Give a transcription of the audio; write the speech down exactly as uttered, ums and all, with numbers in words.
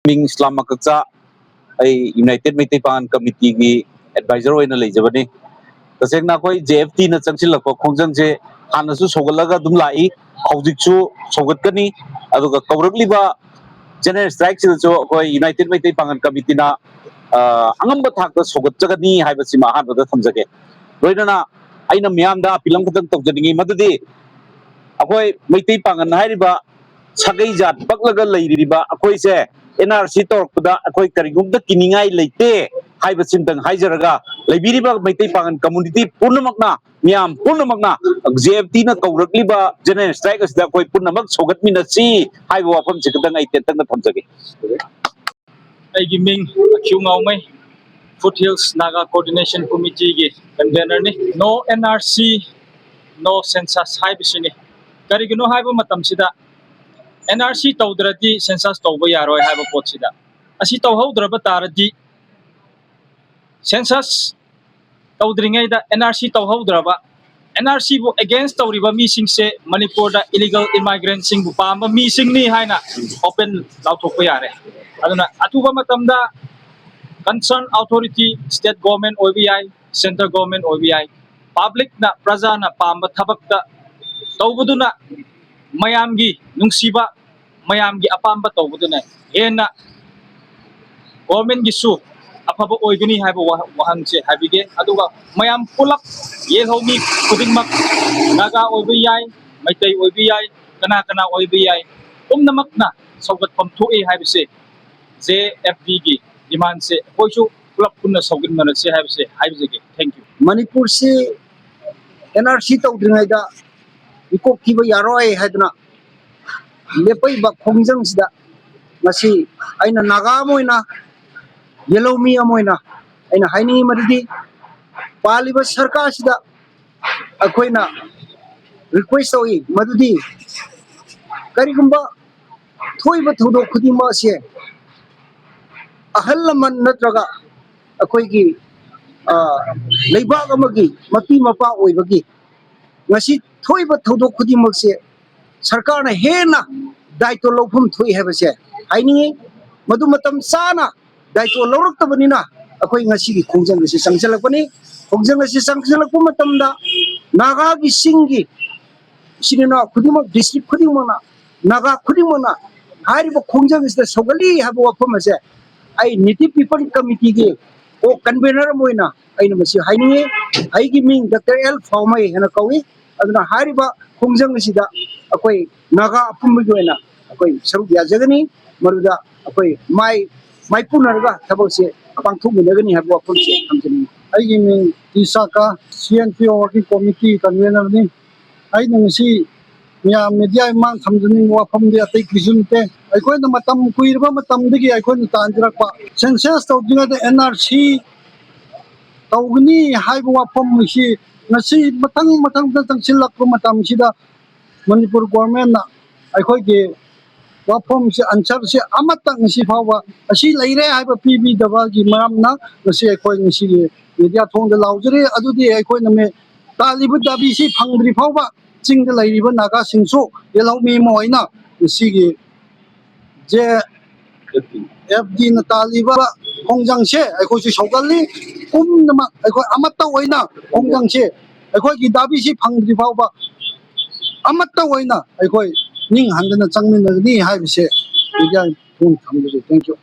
ꯃꯤꯡ ꯏꯁꯂꯥꯝ ꯃꯀꯛꯆꯥ, ꯑꯩ ꯌꯨꯅꯥꯏꯇꯦꯠ ꯃꯩꯇꯩ ꯄꯥꯉꯜ ꯀꯃꯤꯇꯤꯒꯤ ꯑꯦꯗꯚꯥꯏꯖꯔ ꯑꯣꯏꯅ ꯂꯩꯖꯕꯅꯤ꯫ ꯇꯁꯦꯡꯅ ꯑꯩꯈꯣꯏ ꯖꯦ ꯑꯦꯐ ꯇꯤꯅ ꯆꯪꯁꯤꯜꯂꯛꯄ ꯈꯣꯡꯖꯪꯁꯦ ꯍꯥꯟꯅꯁꯨ ꯁꯧꯒꯠꯂꯒ ꯑꯗꯨꯝ ꯂꯥꯛꯏ, ꯍꯧꯖꯤꯛꯁꯨ ꯁꯧꯒꯠꯀꯅꯤ꯫ ꯑꯗꯨꯒ ꯀꯧꯔꯛꯂꯤꯕ ꯖꯦꯅꯔꯦꯜ ꯁ꯭ꯇ꯭ꯔꯥꯏꯛꯁꯤꯗꯁꯨ ꯑꯩꯈꯣꯏ ꯌꯨꯅꯥꯏꯇꯦꯠ ꯃꯩꯇꯩ ꯄꯥꯉꯜ ꯀꯃꯤꯇꯤꯅ, ꯑ, ꯑꯉꯝꯕ ꯊꯥꯛꯇ ꯁꯧꯒꯠꯆꯒꯅꯤ ꯍꯥꯏꯕꯁꯤꯃ ꯑꯍꯥꯟꯕꯗ ꯊꯝꯖꯒꯦ꯫ ꯂꯣꯏꯅꯅ ꯑꯩꯅ ꯃꯤꯌꯥꯝꯗ ꯑꯄꯤꯜ ꯑꯃꯈꯛꯇꯪ ꯇꯧꯖꯅꯤꯡꯉꯤ, ꯃꯗꯨꯗꯤ ꯑꯩꯈꯣꯏ ꯃꯩꯇꯩ ꯄꯥꯉꯜ ꯍꯥꯏꯔꯤꯕ ꯁꯥꯒꯩ ꯖꯥꯠ ꯄꯛꯂꯒ ꯂꯩꯔꯤꯕ ꯑꯩꯈꯣꯏꯁꯦ ꯑꯦꯟ ꯑꯥꯔ ꯁꯤ ꯇꯧꯔꯛꯄꯗ ꯑꯩꯈꯣꯏ ꯀꯔꯤꯒꯨꯝꯕ ꯀꯤꯅꯤꯡꯉꯥꯏ ꯂꯩꯇꯦ ꯍꯥꯏꯕꯁꯤꯃꯇꯪ ꯍꯥꯏꯖꯔꯒ, ꯂꯩꯕꯤꯔꯤꯕ ꯃꯩꯇꯩ ꯄꯥꯉꯜ ꯀꯝꯃꯨꯅꯤꯇꯤ ꯄꯨꯝꯅꯃꯛꯅ, ꯃꯤꯌꯥꯝ ꯄꯨꯝꯅꯃꯛꯅ ꯖꯦ ꯑꯦꯐ ꯇꯤꯅ ꯀꯧꯔꯛꯂꯤꯕ ꯖꯦꯅꯔꯦꯜ ꯁ꯭ꯇ꯭ꯔꯥꯏꯛ ꯑꯁꯤꯗ ꯑꯩꯈꯣꯏ ꯄꯨꯝꯅꯃꯛ ꯁꯧꯒꯠꯃꯤꯟꯅꯁꯤ ꯍꯥꯏꯕ ꯋꯥꯐꯝꯁꯤ ꯈꯛꯇꯪ ꯑꯩ ꯇꯦꯟꯇꯛꯅ ꯊꯝꯖꯒꯦ꯫ ꯑꯩꯒꯤ ꯃꯤꯡ ꯑꯈ꯭ꯌꯨ ꯉꯥꯎꯃꯩ, ꯐꯨꯠ ꯍꯤꯜꯁ ꯅꯥꯒꯥ ꯀꯣꯑꯣꯔꯗꯤꯅꯦꯁꯟ ꯀꯃꯤꯇꯤꯒꯤ ꯀꯟꯚꯦꯅꯔꯅꯤ꯫ No N R C, no census ꯍꯥꯏꯕꯁꯤꯅꯤ꯫ ꯀꯔꯤꯒꯤꯅꯣ ꯍꯥꯏꯕ ꯃꯇꯝꯁꯤꯗ, ꯑꯦꯟ ꯑꯥꯔ ꯁꯤ ꯇꯧꯗ꯭ꯔꯗꯤ ꯁꯦꯟꯁꯁ ꯇꯧꯕ ꯌꯥꯔꯣꯏ ꯍꯥꯏꯕ ꯄꯣꯠꯁꯤꯗ, ꯑꯁꯤ ꯇꯧꯍꯧꯗ꯭ꯔꯕ ꯇꯥꯔꯗꯤ, ꯁꯦꯟꯁꯁ ꯇꯧꯗ꯭ꯔꯤꯉꯩꯗ ꯑꯦꯟ ꯑꯥꯔ ꯁꯤ ꯇꯧꯍꯧꯗ꯭ꯔꯕ, ꯑꯦꯟ ꯑꯥꯔ ꯁꯤꯕꯨ ꯑꯦꯒꯦꯟꯁ ꯇꯧꯔꯤꯕ ꯃꯤꯁꯤꯡꯁꯦ ꯃꯅꯤꯄꯨꯔꯗ ꯏꯂꯤꯒꯦꯜ ꯏꯃꯥꯏꯒ꯭ꯔꯦꯟꯁꯤꯡꯕꯨ ꯄꯥꯝꯕ ꯃꯤꯁꯤꯡꯅꯤ ꯍꯥꯏꯅ ꯑꯣꯄꯦꯟ ꯂꯥꯎꯊꯣꯛꯄ ꯌꯥꯔꯦ꯫ ꯑꯗꯨꯅ ꯑꯊꯨꯕ ꯃꯇꯝꯗ ꯀꯟꯁꯔꯟ ꯑꯣꯊꯣꯔꯤꯇꯤ, ꯁ꯭ꯇꯦꯠ ꯒꯣꯔꯃꯦꯟ ꯑꯣꯏꯕ ꯌꯥꯏ, ꯁꯦꯟꯇ꯭ꯔꯦꯜ ꯒꯣꯔꯃꯦꯟ ꯑꯣꯏꯕ ꯌꯥꯏ, ꯄꯕ꯭ꯂꯤꯛꯅ, ꯄ꯭ꯔꯖꯥꯅ ꯄꯥꯝꯕ ꯊꯕꯛꯇ ꯇꯧꯕꯗꯨꯅ, ꯃꯌꯥꯝꯒꯤ ꯅꯨꯡꯁꯤꯕ, ꯃꯌꯥꯝꯒꯤ ꯑꯄꯥꯝꯕ ꯇꯧꯕꯗꯨꯅ ꯍꯦꯟꯅ ꯒꯣꯔꯃꯦꯟꯒꯤꯁꯨ ꯑꯐꯕ ꯑꯣꯏꯒꯅꯤ ꯍꯥꯏꯕ ꯋꯥ-, ꯋꯥꯍꯪꯁꯦ ꯍꯥꯏꯕꯤꯒꯦ꯫ ꯑꯗꯨꯒ ꯃꯌꯥꯝ ꯄꯨꯂꯞ, ꯌꯦꯜꯍꯧꯃꯤ ꯈꯨꯗꯤꯡꯃꯛ, ꯅꯥꯒꯥ ꯑꯣꯏꯕ ꯌꯥꯏ, ꯃꯩꯇꯩ ꯑꯣꯏꯕ ꯌꯥꯏ, ꯀꯅꯥ ꯀꯅꯥ ꯑꯣꯏꯕ ꯌꯥꯏ, ꯄꯨꯝꯅꯃꯛꯅ ꯁꯧꯒꯠꯐꯝ ꯊꯣꯛꯏ ꯍꯥꯏꯕꯁꯦ, ꯖꯦ ꯑꯦꯐ ꯗꯤꯒꯤ ꯗꯤꯃꯥꯟꯁꯦ ꯑꯩꯈꯣꯏꯁꯨ ꯄꯨꯂꯞ ꯄꯨꯟꯅ ꯁꯧꯒꯠꯃꯤꯟꯅꯁꯤ ꯍꯥꯏꯕꯁꯦ ꯍꯥꯏꯖꯒꯦ꯫ Thank you꯫ ꯃꯅꯤꯄꯨꯔꯁꯤ ꯑꯦꯟ ꯑꯥꯔ ꯁꯤ ꯇꯧꯗ꯭ꯔꯤꯉꯩꯗ ꯃꯤꯀꯣꯛ ꯊꯤꯕ ꯌꯥꯔꯣꯏ ꯍꯥꯏꯗꯨꯅ ꯂꯦꯞꯄꯛꯏꯕ ꯈꯣꯡꯖꯪꯁꯤꯗ, ꯉꯁꯤ ꯑꯩꯅ ꯅꯥꯒꯥ ꯑꯃ ꯑꯣꯏꯅ, ꯌꯦꯜꯍꯧꯃꯤ ꯑꯃ ꯑꯣꯏꯅ ꯑꯩꯅ ꯍꯥꯏꯅꯤꯡꯉꯤ ꯃꯗꯨꯗꯤ, ꯄꯥꯜꯂꯤꯕ ꯁꯔꯀꯥꯔꯁꯤꯗ ꯑꯩꯈꯣꯏꯅ ꯔꯤꯀ꯭ꯋꯦꯁ ꯇꯧꯏ ꯃꯗꯨꯗꯤ, ꯀꯔꯤꯒꯨꯝꯕ ꯊꯣꯛꯏꯕ ꯊꯧꯗꯣꯛ ꯈꯨꯗꯤꯡꯃꯛ ꯑꯁꯦ ꯑꯍꯜ ꯂꯃꯟ ꯅꯠꯇ꯭ꯔꯒ ꯑꯩꯈꯣꯏꯒꯤ, ꯑ, ꯂꯩꯕꯥꯛ ꯑꯃꯒꯤ ꯃꯄꯤ ꯃꯄꯥ ꯑꯣꯏꯕꯒꯤ ꯉꯁꯤ ꯊꯣꯛꯏꯕ ꯊꯧꯗꯣꯛ ꯈꯨꯗꯤꯡꯃꯛꯁꯦ ꯁꯔꯀꯥꯔꯅ ꯍꯦꯟꯅ ꯗꯥꯏꯇ꯭ꯋ ꯂꯧꯐꯝ ꯊꯣꯛꯏ ꯍꯥꯏꯕꯁꯦ ꯍꯥꯏꯅꯤꯡꯉꯤ꯫ ꯃꯗꯨ ꯃꯇꯝ ꯆꯥꯅ ꯗꯥꯏꯇꯣ ꯂꯧꯔꯛꯇꯕꯅꯤꯅ ꯑꯩꯈꯣꯏ ꯉꯁꯤꯒꯤ ꯈꯣꯡꯖꯪ ꯑꯁꯤ ꯆꯪꯁꯤꯜꯂꯛꯄꯅꯤ꯫ ꯈꯣꯡꯖꯪ ꯑꯁꯤ ꯆꯪꯁꯤꯜꯂꯛꯄ ꯃꯇꯝꯗ ꯅꯥꯒꯥꯒꯤ ꯆꯤꯡꯒꯤ ꯏꯆꯤꯟ ꯏꯅꯥꯎ ꯈꯨꯗꯤꯡꯃꯛ, ꯗꯤꯁꯇ꯭ꯔꯤꯛ ꯈꯨꯗꯤꯡꯃꯛꯅ, ꯅꯥꯒꯥ ꯈꯨꯗꯤꯡꯃꯛꯅ ꯍꯥꯏꯔꯤꯕ ꯈꯣꯡꯖꯪ ꯑꯁꯤꯗ ꯁꯧꯒꯠꯂꯤ ꯍꯥꯏꯕ ꯋꯥꯐꯝ ꯑꯁꯦ ꯑꯩ ꯅꯦꯇꯤꯚ ꯄꯤꯄꯜ ꯀꯃꯤꯇꯤꯒꯤ ꯀꯣ ꯀꯟꯚꯦꯅꯔ ꯑꯃ ꯑꯣꯏꯅ ꯑꯩꯅ ꯃꯁꯤ ꯍꯥꯏꯅꯤꯡꯉꯤ꯫ ꯑꯩꯒꯤ ꯃꯤꯡ ꯗꯥꯛꯇꯔ ꯑꯦꯜ ꯐꯥꯎꯃꯩ ꯍꯥꯏꯅ ꯀꯧꯏ꯫ ꯑꯗꯨꯅ ꯍꯥꯏꯔꯤꯕ ꯈꯣꯡꯖꯪ ꯑꯁꯤꯗ ꯑꯩꯈꯣꯏ ꯅꯥꯒꯥ ꯑꯄꯨꯟꯕꯒꯤ ꯑꯣꯏꯅ ꯑꯩꯈꯣꯏ ꯁꯔꯨꯛ ꯌꯥꯖꯒꯅꯤ꯫ ꯃꯗꯨꯗ ꯑꯩꯈꯣꯏ ꯃꯥꯏ ꯃꯥꯏꯄꯨꯅꯔꯒ ꯊꯕꯛꯁꯦ ꯄꯥꯡꯊꯣꯛꯃꯤꯟꯅꯒꯅꯤ ꯍꯥꯏꯕ ꯋꯥꯐꯝꯁꯦ ꯊꯝꯖꯅꯤꯡꯉꯤ꯫ ꯑꯩꯒꯤ ꯃꯤꯡ ꯇꯤ ꯁꯥꯀꯥ, ꯁꯤ ꯑꯦꯟ ꯄꯤ ꯑꯣ ꯋꯥꯔꯀꯤꯡ ꯀꯣꯃꯤꯇꯤ ꯀꯟꯚꯦꯅꯔꯅꯤ꯫ ꯑꯩꯅ ꯉꯁꯤ ꯃꯤꯌꯥꯝ ꯃꯦꯗꯤꯌꯥ ꯃꯃꯥꯡ ꯊꯝꯖꯅꯤꯡꯕ ꯋꯥꯐꯝꯗꯤ ꯑꯇꯩ ꯀꯔꯤꯁꯨ ꯅꯠꯇꯦ꯫ ꯑꯩꯈꯣꯏꯅ ꯃꯇꯝ ꯀꯨꯏꯔꯕ ꯃꯇꯝꯗꯒꯤ ꯑꯩꯈꯣꯏꯅ ꯇꯥꯟꯖꯔꯛꯄ ꯁꯦꯟꯁꯁ ꯇꯧꯗ꯭ꯔꯤꯉꯩꯗ ꯑꯦꯟ ꯑꯥꯔ ꯁꯤ ꯇꯧꯒꯅꯤ ꯍꯥꯏꯕ ꯋꯥꯐꯝ ꯑꯁꯤ ꯉꯁꯤ ꯃꯊꯪ ꯃꯊꯪ ꯆꯪꯁꯤꯜꯂꯛꯄ ꯃꯇꯝꯁꯤꯗ ꯃꯅꯤꯄꯨꯔ ꯒꯣꯔꯃꯦꯟꯅ ꯑꯩꯈꯣꯏꯒꯤ ꯋꯥꯐꯝꯁꯤ, ꯑꯟꯁꯔꯁꯤ ꯑꯃꯠꯇ ꯉꯁꯤ ꯐꯥꯎꯕ ꯑꯁꯤ ꯂꯩꯔꯦ ꯍꯥꯏꯕ ꯄꯤꯕꯤꯗꯕꯒꯤ ꯃꯔꯝꯅ ꯉꯁꯤ ꯑꯩꯈꯣꯏ ꯉꯁꯤꯒꯤ ꯃꯦꯗꯤꯌꯥ ꯊꯣꯡꯗ ꯂꯥꯎꯖꯔꯤ꯫ ꯑꯗꯨꯗꯤ ꯑꯩꯈꯣꯏꯅ ꯃꯦ-, ꯇꯥꯜꯂꯤꯕ ꯗꯥꯕꯤꯁꯤ ꯐꯪꯗ꯭ꯔꯤ ꯐꯥꯎꯕ ꯆꯤꯡꯗ ꯂꯩꯔꯤꯕ ꯅꯥꯒꯥꯁꯤꯡꯁꯨ ꯌꯦꯜꯍꯧꯃꯤ ꯑꯃ ꯑꯣꯏꯅ ꯉꯁꯤꯒꯤ ꯖꯦ ꯑꯦꯐ ꯗꯤꯅ ꯇꯥꯜꯂꯤꯕ ꯈꯣꯡꯖꯪꯁꯦ ꯑꯩꯈꯣꯏꯁꯨ ꯁꯧꯒꯠꯂꯤ꯫ ꯄꯨꯝꯅꯃꯛ ꯑꯩꯈꯣꯏ ꯑꯃꯠꯇ ꯑꯣꯏꯅ ꯈꯣꯡꯖꯪꯁꯦ ꯑꯩꯈꯣꯏꯒꯤ ꯗꯥꯕꯤꯁꯤ ꯐꯪꯗ꯭ꯔꯤ ꯐꯥꯎꯕ ꯑꯃꯠꯇ ꯑꯣꯏꯅ ꯑꯩꯈꯣꯏ ꯅꯤꯡ ꯍꯟꯗꯅ ꯆꯪꯃꯤꯟꯅꯒꯅꯤ ꯍꯥꯏꯕꯁꯦ ꯃꯦꯗꯤꯌꯥ ꯊꯣꯡ ꯊꯝꯖꯒꯦ꯫ Thank you꯫